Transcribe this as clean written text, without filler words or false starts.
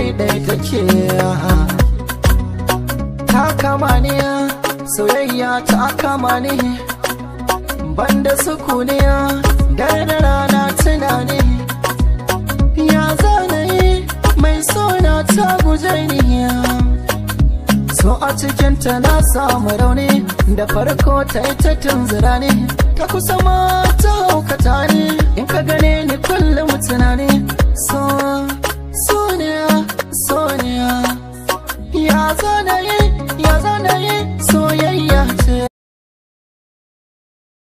Bai ɗaya take. Ta kama ni, soyayya ta kama ni, banda sukuniya, dare da rana tunani. Ya zanayi mai sona ta guje ni? So a cikinta na samu rauni, da farko ta yi ta tunzura ni, ta kusa ma ta haukata ni. In ka gane ni kullum tunani, so so ne, so ne. Ya zanayi, ya zanayi, soyayya